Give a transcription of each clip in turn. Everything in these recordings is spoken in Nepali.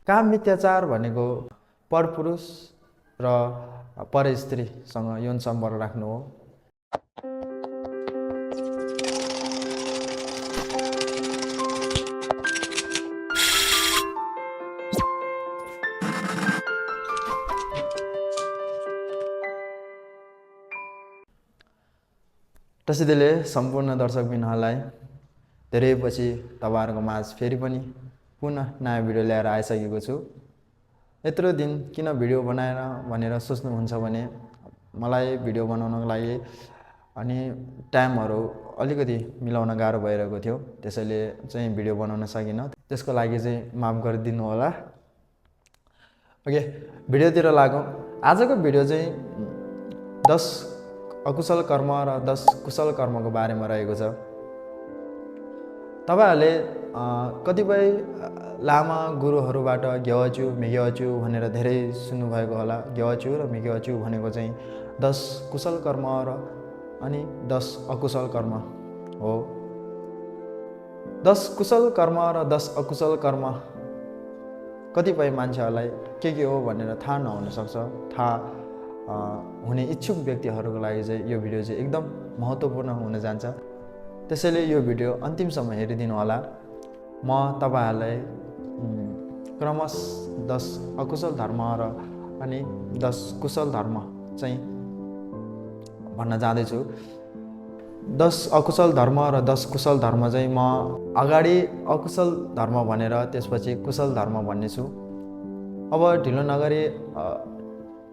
काम मिथ्याचार भनेको परपुरुष र परस्त्रीसँग यौन सम्पर्क राख्नु हो। त्यसैले सम्पूर्ण दर्शकबिनहरूलाई धेरै पछि तपाईहरुको माझ फेरि पनि पुनः नयाँ भिडियो ल्याएर आइसकेको छु। यत्रो दिन किन भिडियो बनाएर भनेर सोच्नुहुन्छ भने मलाई भिडियो बनाउनको लागि अनि टाइमहरु अलिकति मिलाउन गाह्रो भइरहेको थियो। त्यसैले चाहिँ भिडियो बनाउन सकिन। त्यसको लागि चाहिँ माफ गरिदिनु होला। ओके, भिडियोतिर लागौं। आजको भिडियो चाहिँ 10 अकुशल कर्म र 10 कुशल कर्मको बारेमा रहेको छ। तपाईहरुले कतिपय लामा गुरुहरुबाट ग्यावाचु मिग्यावाचु भनेर धेरै सुन्नु भएको होला। ग्यावाचु र मिग्यावाचु भनेको चाहिँ 10 कुशल कर्म र अनि 10 अकुशल कर्म हो। 10 कुशल कर्म र 10 अकुशल कर्म कतिपय मान्छेहरुलाई के हो भनेर थाहा नहुन सक्छ। थाहा हुने इच्छुक व्यक्तिहरुको लागि चाहिँ यो भिडियो चाहिँ एकदम महत्त्वपूर्ण हुन जान्छ। त्यसैले यो भिडियो अन्तिमसम्म हेरिदिनु होला। म तपाईहरुलाई क्रमश 10 अकुशल धर्म र अनि 10 कुशल धर्म चाहिँ भन्न जाँदै छु। 10 अकुशल धर्म र 10 कुशल धर्म चाहिँ म अगाडि अकुशल धर्म भनेर त्यसपछि कुशल धर्म भन्ने छु। अब ढिलो नगरी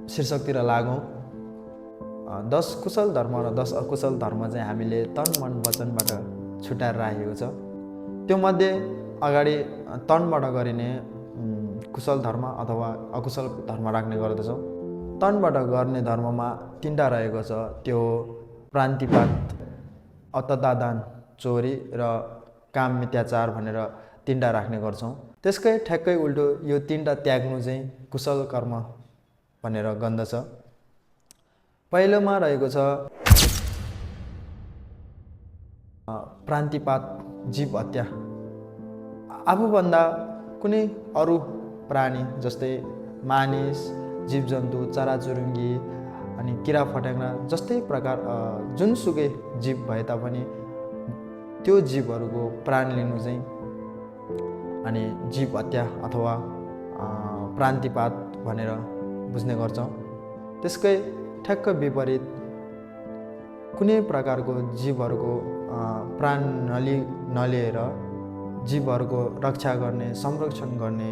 शीर्षकतिर लागौं। 10 कुशल धर्म र 10 अकुशल धर्म चाहिँ हामीले तन मन वचनबाट छुटाएर राखेको छ। त्यो मध्ये अगाडि तनबाट गरिने कुशल धर्म अथवा अकुशल धर्म राख्ने गर्दछौं। तनबाट गर्ने धर्ममा 3टा रहेको छ। त्यो प्रान्तिपात, अततादान, चोरी र काम मिथ्याचार भनेर 3टा राख्ने गर्छौं। त्यसकै ठ्याक्कै उल्टो यो 3टा त्याग्नु चाहिँ कुशल कर्म भनेर गन्दछ। पहिलोमा रहेको छ प्रान्तिपात, जीव हत्या। आफूभन्दा कुनै अरु प्राणी जस्तै मानिस, जीवजन्तु, चराचुरुङ्गी अनि किरा फट्याङ्ग्रा जस्तै प्रकार जुनसुकै जीव भए तापनि त्यो जीवहरुको प्राण लिनु चाहिँ अनि जीव हत्या अथवा प्रान्तिपात भनेर बुझ्ने गर्छौं। त्यसकै ठ्याक्क विपरीत कुनै प्रकारको जीवहरुको प्राण नलिएर जीवहरुको रक्षा गर्ने, संरक्षण गर्ने,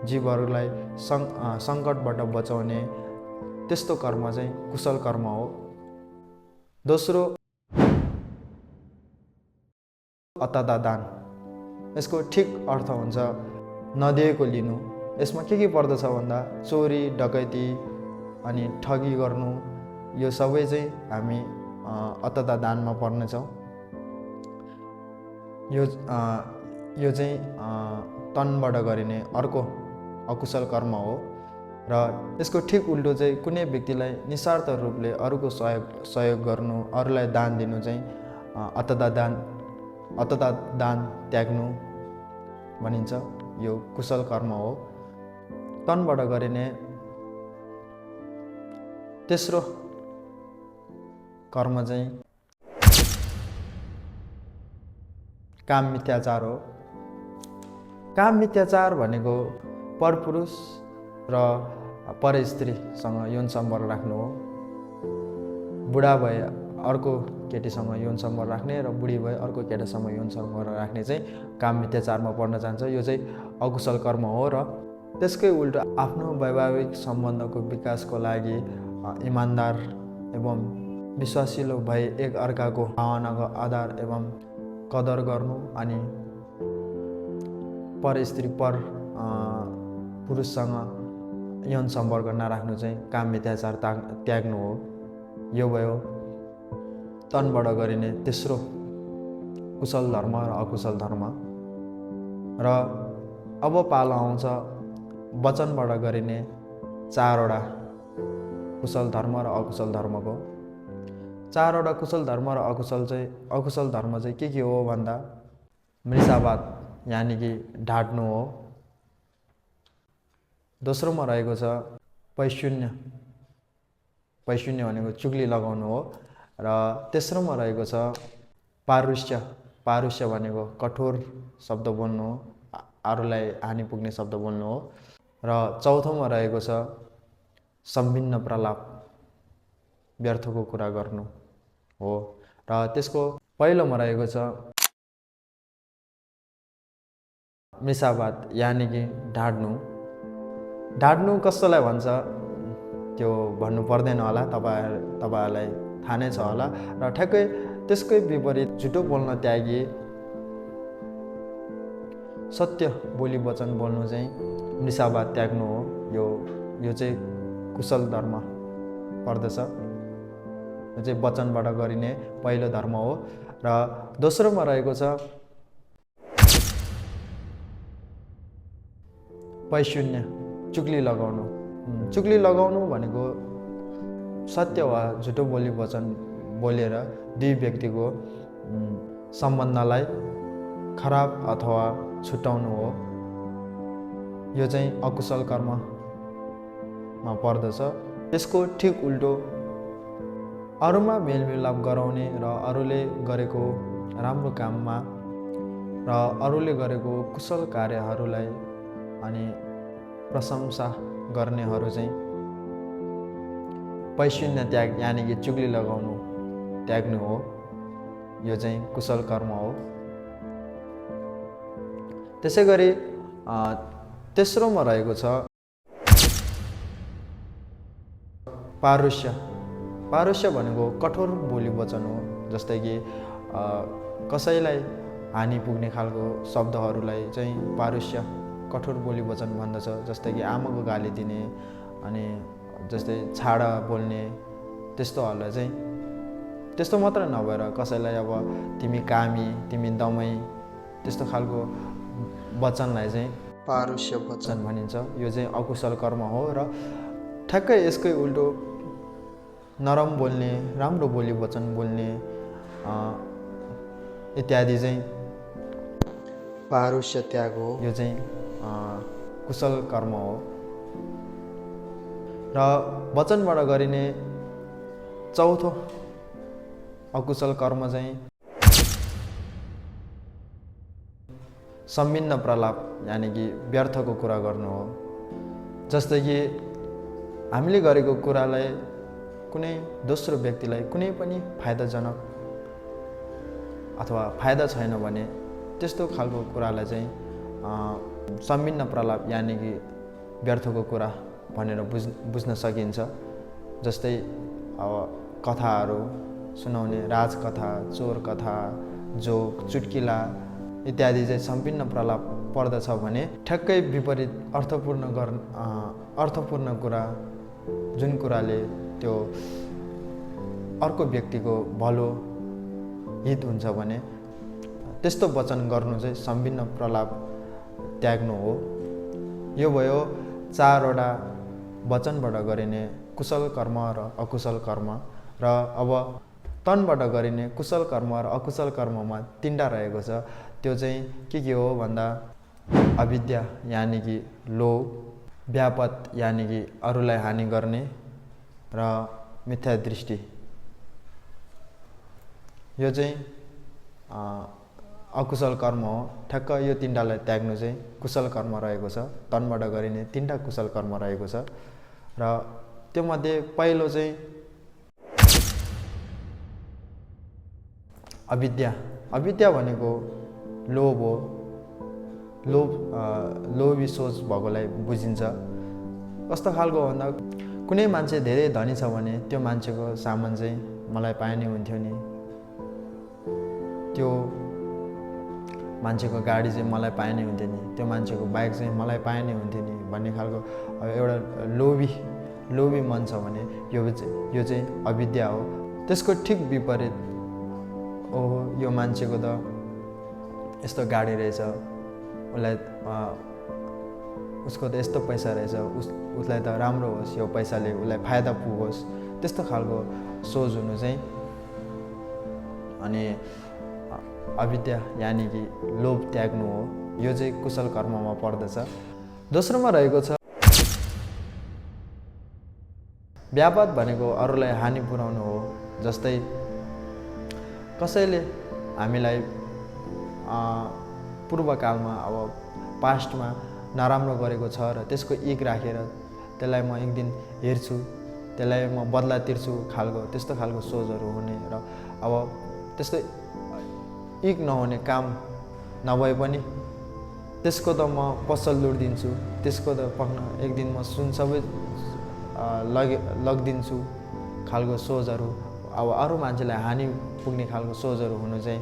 जीवहरुलाई संकटबाट बचाउने त्यस्तो कर्म चाहिँ कुशल कर्म हो। दोस्रो अततादान। यसको ठीक अर्थ हुन्छ नदिएको लिनु। यसमा के पर्दछ भन्दा चोरी, डकैती अनि ठगी गर्नु, यो सबै चाहिँ हामी अततादानमा पर्नेछौं। यो चाहिँ तनबाट गरिने अर्को अकुशल कर्म हो र यसको ठीक उल्टो चाहिँ कुनै व्यक्तिलाई निस्वार्थ रूपले अरूको सहयोग गर्नु, अरूलाई दान दिनु चाहिँ अततादान त्याग्नु भनिन्छ। यो कुशल कर्म हो। तनबाट गरिने तेस्रो कर्म चाहिँ काम मिथ्याचार हो। काम मिथ्याचार भनेको परपुरुष र परस्त्रीसँग यौन सम्पर्क राख्नु हो। बुढा भए अर्को केटीसँग यौन सम्पर्क राख्ने र बुढी भए अर्को केटासँग यौन सम्पर्क राख्ने चाहिँ काम मिथ्याचारमा पर्न जान्छ। यो चाहिँ अकुशल कर्म हो र त्यसकै उल्टो आफ्नो वैवाहिक सम्बन्धको विकासको लागि इमानदार एवं विश्वासिलो भई एक अर्काको भावनाको आदर एवं कदर गर्नु अनि पुरुषसँग यौन सम्पर्क नराख्नु चाहिँ काम मिथ्याचार त्याग्नु हो। यो भयो तनबाट गरिने तेस्रो कुशल धर्म र अकुशल धर्म। र अब पालो आउँछ वचनबाट गरिने 4वटा कुशल धर्म र अकुशल धर्मको। 4वटा कुशल धर्म र अकुशल धर्म चाहिँ के हो भन्दा मृषावाद यानी कि ढाट्नु हो। दोस्रोमा रहेको छ पैशून्य। पैशून्य भनेको चुग्ली लगाउनु हो। र तेस्रोमा रहेको छ पारुष्य। पारुष्य भनेको कठोर शब्द बोल्नु हो, अरूलाई हानि पुग्ने शब्द बोल्नु हो। र चौथोमा रहेको छ सम्भिन्न प्रलाप, व्यर्थको कुरा गर्नु हो। र त्यसको पहिलोमा रहेको छ मिसावाद, यानि कि ढाड्नु। ढाड्नु कसैलाई भन्छ त्यो भन्नु पर्दैन होला, तपाईँहरूलाई थाहा नै छ होला। र ठ्याक्कै त्यसकै विपरीत झुटो बोल्न त्यागी सत्य बोली वचन बोल्नु चाहिँ मिसावाद त्याग्नु हो। यो चाहिँ कुशल धर्म पर्दछ। यो चाहिँ वचनबाट गरिने पहिलो धर्म हो। र दोस्रोमा रहेको छ पैशून्य, चुग्ली लगाउनु। चुग्ली लगाउनु भनेको सत्य वा झुटो बोली वचन बोलेर दुई व्यक्तिको सम्बन्धलाई खराब अथवा छुटाउनु हो। यो चाहिँ अकुशल कर्ममा पर्दछ। त्यसको ठिक उल्टो अरूमा मेलमिलाप गराउने र अरूले गरेको राम्रो काममा र अरूले गरेको कुशल कार्यहरूलाई अनि प्रशंसा गर्नेहरू चाहिँ पैशून्य त्याग, यानि कि चुग्ली लगाउनु त्याग्नु हो। यो चाहिँ कुशल कर्म हो। त्यसै गरी तेस्रोमा रहेको छ पारुष्य। पारुष्य भनेको कठोर बोली वचन हो। जस्तै कि कसैलाई हानि पुग्ने खालको शब्दहरूलाई चाहिँ पारुष्य, कठोर बोली वचन भन्दछ। जस्तै कि आमाको गाली दिने, अनि जस्तै छाडा बोल्ने, त्यस्तोहरूलाई चाहिँ त्यस्तो मात्र नभएर कसैलाई अब तिमी कामी, तिमी दमै, त्यस्तो खालको वचनलाई चाहिँ पारुष्य वचन भनिन्छ। यो चाहिँ अकुशल कर्म हो। र ठ्याक्कै यसकै उल्टो नरम बोल्ने, राम्रो बोली वचन बोल्ने इत्यादि चाहिँ पारुष्य त्याग हो। यो चाहिँ कुशल कर्म हो। र वचनबाट गरिने चौथो अकुशल कर्म चाहिँ सम्भिन्न प्रलाप, यानि कि व्यर्थको कुरा गर्नु हो। जस्तै कि हामीले गरेको कुरालाई कुनै दोस्रो व्यक्तिलाई कुनै पनि फाइदाजनक अथवा फाइदा छैन भने त्यस्तो खालको कुरालाई चाहिँ सम्भिन्न प्रलाप, यानि कि व्यर्थको कुरा भनेर बुझ्न सकिन्छ। जस्तै अब कथाहरू सुनाउने, राजकथा, चोर कथा, जोक, चुट्किला इत्यादि चाहिँ सम्भिन्न प्रलाप पर्दछ भने ठ्याक्कै विपरीत अर्थपूर्ण कुरा, जुन कुराले त्यो अर्को व्यक्तिको भलो हित हुन्छ भने त्यस्तो वचन गर्नु चाहिँ सम्भिन्न प्रलाप त्याग्नु हो। यो भयो चारवटा वचनबाट गरिने कुशल कर्म र अकुशल कर्म। र अब तनबाट गरिने कुशल कर्म र अकुशल कर्ममा तीनवटा रहेको छ। त्यो चाहिँ के हो भन्दा अविद्या, यानि कि लोभ, व्यापत, यानि कि अरूलाई हानि गर्ने, र मिथ्या दृष्टि। यो चाहिँ अकुशल कर्म हो। ठ्याक्क यो तीनटालाई त्याग्नु चाहिँ कुशल कर्म रहेको छ। तनबाट गरिने तीनटा कुशल कर्म रहेको छ। र त्यो मध्ये पहिलो चाहिँ अविद्या। अविद्या भनेको लोभ हो। लोभी सोच भएकोलाई बुझिन्छ। कस्तो खालको भन्दा कुनै मान्छे धेरै धनी छ भने त्यो मान्छेको सामान चाहिँ मलाई पाइने हुन्थ्यो नि, त्यो मान्छेको गाडी चाहिँ मलाई पाइने हुन्थ्यो नि, त्यो मान्छेको बाइक चाहिँ मलाई पाइने हुन्थ्यो नि भन्ने खालको एउटा लोभी मन छ भने यो चाहिँ अविद्या हो। त्यसको ठिक विपरीत, ओहो यो मान्छेको त यस्तो गाडी रहेछ, उसको त यस्तो पैसा रहेछ, उसलाई त राम्रो होस्, यो पैसाले उसलाई फाइदा पुगोस्, त्यस्तो खालको सोच हुनु चाहिँ अनि अविद्या, यानि कि लोभ त्याग्नु हो। यो चाहिँ कुशल कर्ममा पर्दछ। दोस्रोमा रहेको छ व्यापाद भनेको अरूलाई हानि पुर्याउनु हो। जस्तै कसैले हामीलाई पूर्वकालमा अब पास्टमा नराम्रो गरेको छ र त्यसको इक राखेर त्यसलाई म एक दिन हेर्छु, त्यसलाई म बदला तिर्छु त्यस्तो खालको सोचहरू हुने र अब त्यस्तो इक नहुने काम नभए पनि त्यसको त म पसल लुटिदिन्छु, त्यसको त पक्न एक दिन म सुन सबै लगिदिन्छु खालको सोचहरू, अब अरू मान्छेलाई हानि पुग्ने खालको सोचहरू हुनु चाहिँ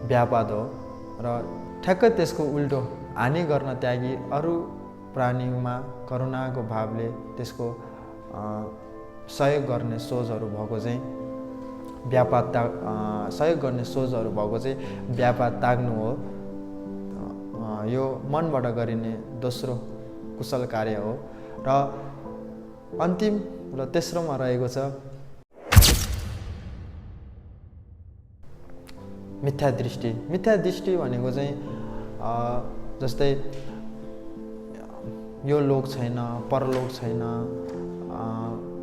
व्यापाद हो। र ठ्याक्कै त्यसको उल्टो हानि गर्न त्यागी अरू प्राणीमा करुणाको भावले त्यसको सहयोग गर्ने सोचहरू भएको चाहिँ सहयोग गर्ने सोचहरू भएको चाहिँ व्यापाद त्याग्नु हो। यो मनबाट गरिने दोस्रो कुशल कार्य हो। र अन्तिम र तेस्रोमा रहेको छ मिथ्या दृष्टि। मिथ्या दृष्टि भनेको चाहिँ जस्तै यो लोक छैन, परलोक छैन,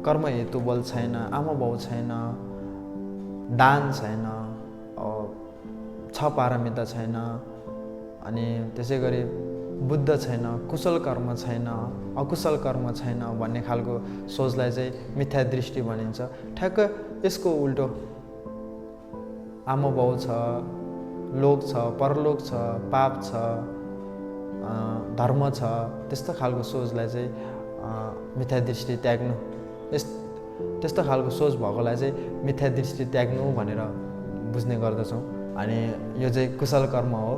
कर्म हेतु बल छैन, आमा बाउ छैन, दान छैन, छ पारमिता छैन, अनि त्यसै गरी बुद्ध छैन, कुशल कर्म छैन, अकुशल कर्म छैन भन्ने खालको सोचलाई चाहिँ मिथ्या दृष्टि भनिन्छ। ठ्याक्क यसको उल्टो आमा बाउ छ, लोक छ, परलोक छ, पाप छ, धर्म छ, त्यस्तो खालको सोचलाई चाहिँ मिथ्या दृष्टि त्याग्नु, त्यस्तो खालको सोच भएकोलाई चाहिँ मिथ्या दृष्टि त्याग्नु भनेर बुझ्ने गर्दछौँ। अनि यो चाहिँ कुशल कर्म हो।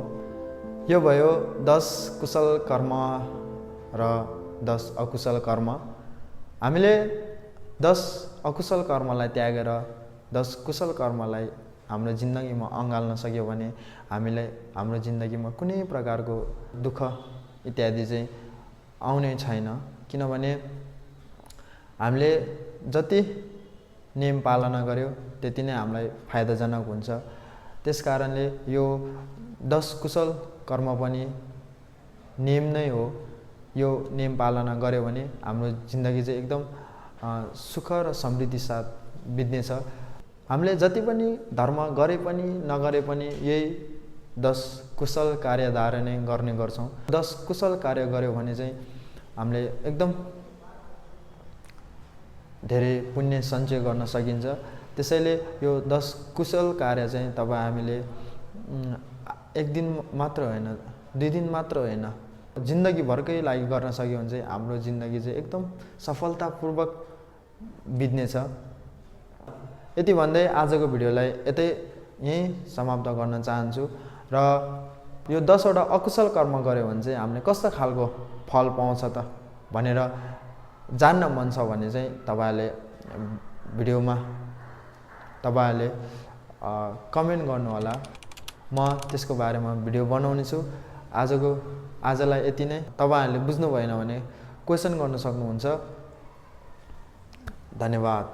यो भयो 10 कुशल कर्म र 10 अकुशल कर्म। हामीले 10 अकुशल कर्मलाई त्यागेर 10 कुशल कर्मलाई हाम्रो जिन्दगीमा अँगाल्न सक्यो भने हामीलाई हाम्रो जिन्दगीमा कुनै प्रकारको दुःख इत्यादि चाहिँ आउने छैन। किनभने हामीले जति नियम पालना गर्यो त्यति नै हामीलाई फाइदाजनक हुन्छ। त्यसकारणले यो 10 कुशल कर्म पनि नियम नै हो। यो नियम पालना गर्यो भने हाम्रो जिन्दगी चाहिँ एकदम सुख र समृद्धि साथ बित्नेछ। हामीले जति पनि धर्म गरे पनि नगरे पनि यही 10 कुशल कार्यद्वारा नै गर्ने गर्छौँ। 10 कुशल कार्य गर्यो भने चाहिँ हामीले एकदम धेरै पुण्य सञ्चय गर्न सकिन्छ। त्यसैले यो 10 कुशल कार्य चाहिँ हामीले एक दिन मात्र होइन, 2 दिन मात्र होइन, जिन्दगीभरकै लागि गर्न सक्यो भने चाहिँ हाम्रो जिन्दगी चाहिँ एकदम सफलतापूर्वक बित्नेछ। यति भन्दै आजको भिडियोलाई यहीँ समाप्त गर्न चाहन्छु। र यो 10 वटा अकुशल कर्म गर्यो भने चाहिँ हामीले कस्तो खालको फल पाउँछ त भनेर जान्न मन छ भने चाहिँ तपाईहरुले भिडियोमा तपाईहरुले कमेन्ट गर्नु होला। म त्यसको बारेमा भिडियो बनाउने छु। आजलाई यति नै। तपाईहरुले बुझ्नु भएन भने क्वेशन गर्न सक्नुहुन्छ। धन्यवाद।